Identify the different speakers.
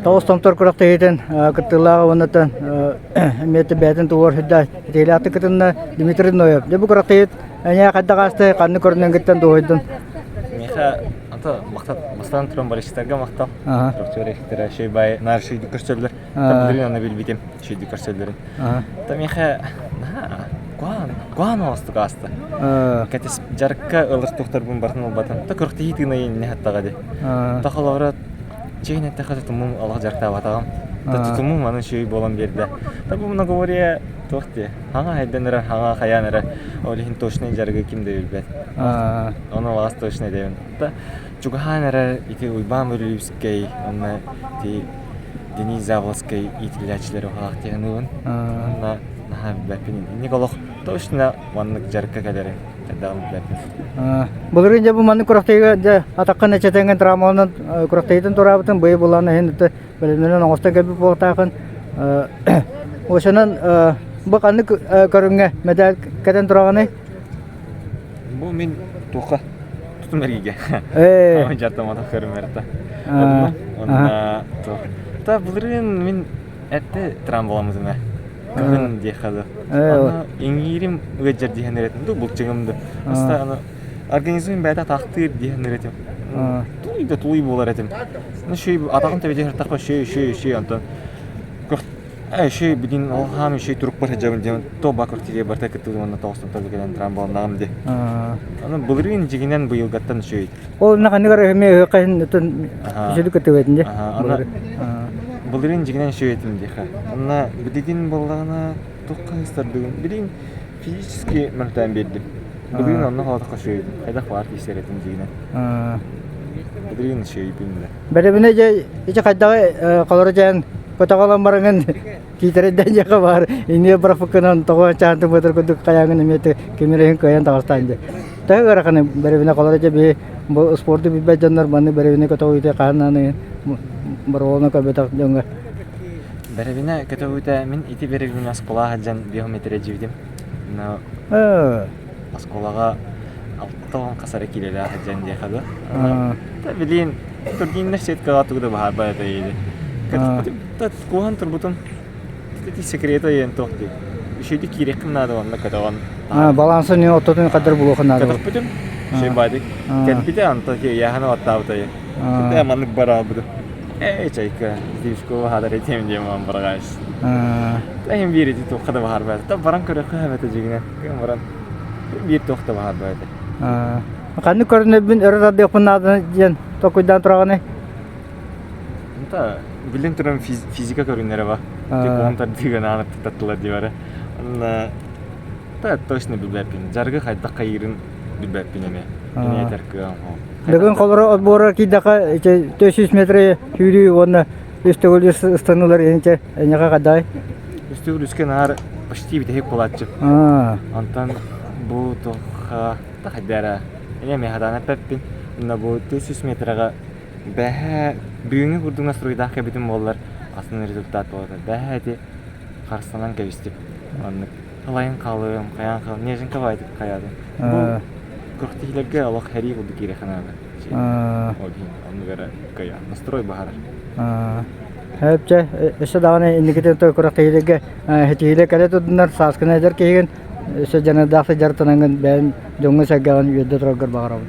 Speaker 1: Тоҕус томтор күрэхтэһиитин кыттыылааҕа уонна эмиэ бэйэтин туһугар сүрдээх ситиһиилээхтик кытынна Дмитрий Ноев. Дьэ бу күрэхтэһиит эйиэхэ хайдах ааста, ханнык көрүнэҥҥиттэн дуоһуйдун?
Speaker 2: Миэхэ ата махтал бастаан туран барыстарга махтал. Рөхтөрө шөй бай наар шөйдүк көрсөллөр. Табылырын аны билбитим шөйдүк көрсөллөрүн. Та миэхэ куан куан оостук ааста. Кэтис жарыкка ылыр тухтарбын бартын ылбатым. Та күрэхтэһии тыынайын инне хаттаҕа ди. Та холобура чейин эттэхэ тутумум олох дьарыктаабатаҕым. Та тутумум аны шөй буолан биэрдэ. Та бу многоборье туох дии хаҥа хайдан эрэ хаҥа хайаан эрэ ол иһин точнай дьарыгы ким да билбэт. Ону лаас точно диэбин. Та чугаһаан эрэр ити Уйбаан Бүлүүскэй уонна ити Денис Заволоцкай иитиллээччилэр уһаах дии саныыбын. Онно наһаа билбэппин. Инник олох точно маннык дьарыкка кэлэрин хайдаҕын билбэппин.
Speaker 1: Былырыын дьэ бу маннык күрэхтэһиигэ дьэ атаххын эчэтэҥҥин травмаланан күрэхтэһиитин туораабытын быйыл булан иһин бэлэмнэнэн оҥостон кэлбит буолуохтааххын. Осенан бу ханнык көрүҥҥэ мэдээл кэтэн тураҕыный?
Speaker 2: Бу мин туохха тутум эргигэ.
Speaker 1: Ээ.
Speaker 2: Дьартаматах көрүмэртэ. Онна туох. Та былырыын мин эрдэ трамбаламмытым ээ. Кыһын диэххэ дылы. Аны иҥиирим ыалдьар диэн эретим ду булчугум ду. Аста аны организмым бэйэтэ атахтыыр диэн эретим. Тулуй да тулуй буолар этим. Ну шүй атаҕым тэбитэ сыртахпа шүй шүй шүй онтон Ээ, билин ол хаам үчүгэй турукпар сылдьабын диэн то ба квартирия барыта кыттыбытым уонна тоҕустан торга кэлэн трамболоннаҕым дии. Аны былырыын дьиҥинэн быйылгаттан үчүгэй.
Speaker 1: Ол на ханныгар эмиэ ыһыахха иһин үчүгэй кыттыбытын дии.
Speaker 2: Аны былырыын дьиҥинэн үчүгэй этим диэхэ. Онно билигин буоллаҕына туохха ыыстардыгын билигин физически мөлтөөн биэрдим. Былырыын онно холотоххо үчүгэй хайдах баар тиийсэр этим дьиҥинэн. Былырыын үчүгэйбин да.
Speaker 1: Бэрэбинэ дьэ ити хайдаҕы холоро дьээн көтөҕөлөн бараҥын киитэрэйдэн дьиэхэ баар иниэ бырапыккынан тоҕо чаантын бытыр курдук хайааҥын эмиэ кимирэһин кыайан таҕыстаан дьэ. Төһө ыараханы бэрэбинэ холоро дьэ биһи бу спорду билбэт дьоннор маннык бэрэбинэ көтөҕүүтэ хаһан аны боруолуна көрбөтөх дьоҥҥо.
Speaker 2: Бэрэбинэ көтөҕүүтэ мин ити бэрэбинэ оскуолаҕа сылдьан биометрия дьиибитим. Но оскуолаҕа 60 хас эрэ киилэлээх сылдьан диэхэ дуу. Та билин тургиннар сеткаҕа тугу да баһаарбат этэ иди. Та куһан турбутум. Ити секрета иэн туох дии. Үчүгэйдик киириэххин наада онно көтөҕөн.
Speaker 1: Балансын не оттотун кадыр булуохун наада.
Speaker 2: Көтөхпүтүм. Үчүгэй баадык. Кэлбитэ онто яханы баттаабыта. Кытта маннык бараабыт. Эй, чайка, девушка хадар этим диэн баргааш. Эһин биир ити туохха да баһарбат. Та баран көрөххө эбэтэ дьигинэ. Баран биир туох да баһарбат этэ.
Speaker 1: Ханнык көрүнэрбин өрө тардыахпын наада диэн толкуйдаан тураҕыный?
Speaker 2: Та билин туран физика көрүннэрэ ба. Куһун тардыыга наана таттылар дии Онна та точно билбэппин. Жаргы хайдах хайыырын билбэппин эмиэ. Эмиэ этэр кыаҕым суох.
Speaker 1: Бүгүн холоро отбора киирдэххэ ити 400 метр сүүрүү уонна үс төгүл ыстаныылар инчэ эйиэхэ хадай?
Speaker 2: Үс төгүл үскэ наар почти бүтэһик буолааччы. Онтон бу туохха хайда эрэ эмиэ мехадан эппэппин. Онно бу 400 метраҕа бэһэ бүгүҥҥү курдук настроедаах кэбитим буоллар атын результат буолар. Бэһэ ити харыстанан кэбистим. Оннук Халайын хаалыам, хайаан хаал, неженка баайдык хайаатым. Бу күрэхтэһиилэргэ олох хэрии курдук киириэххэ наада. Ол иһин оннук эрэ кыайа. Настрой баһарар.
Speaker 1: Эпчэ, өссө даҕаны инникитин той күрэхтэһиилэргэ ситиһиилэр кэлэ турдуннар, сааскыны эдэр киһигин өссө дьаныардаахтык дьарыктанаҥҥын бэйэҥ дьоҥҥун-сэргэҕин үөрдэ тураргар баҕарабын.